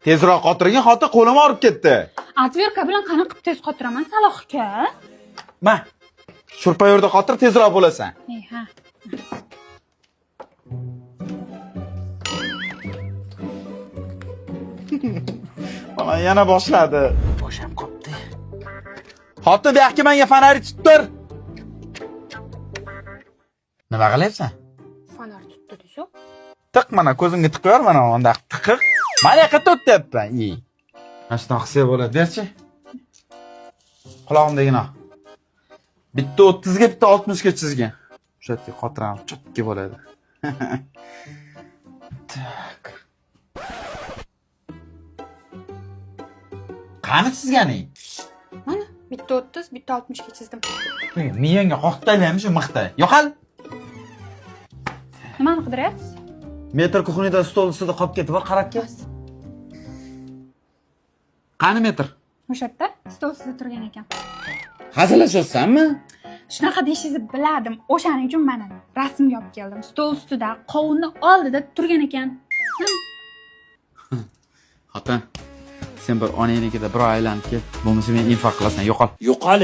Tezroq qotirgin, xotin, qo'lim og'rib ketdi. Отвёртка bilan qanaqa qilib tez qotiraman, Saloh aka? Ma. Шуруповёрт da qotir, tezroq bo'lasan. Ey, ha. Mana yana boshladi. Bosham qopti. Xotin, bu yoqqa menga фонарь tuttir. Nima qilyapsan? Fonar tutdi desu. Tiq, mana ko'zimga tiqib yor, mana undaq tiqiq. Mana yoqqa tut deyapman. I. Mana shunaqa qilsa bo'ladi, berchi. Qulog'imdagini ol. Bitta 30 ga, bitta 60 ga chizgan. O'sha yerga qotiramiz, чётко bo'ladi. Так. Qani chizganing? Mana bitta 30, bitta 60 ga chizdim. Miyangga qoqib shu mixda. Yo'qol. Nimani qidiryapsiz? Metr кухня da stol ustida qolib ketib, bor, qarab kel. Qani metr? O'sha yerda stol ustida turgan ekan. Hazillashyapsanmi? Shunaqa deyishingizni bilardim. O'shaning uchun mana rasmga olib keldim. Stol ustida, qovunni oldida turgan ekan. Xotin, sen bir onangnikida bir oy aylanib kel. Bo'lmasa meni infarkt qilasan, yo'qol. Yo'qol.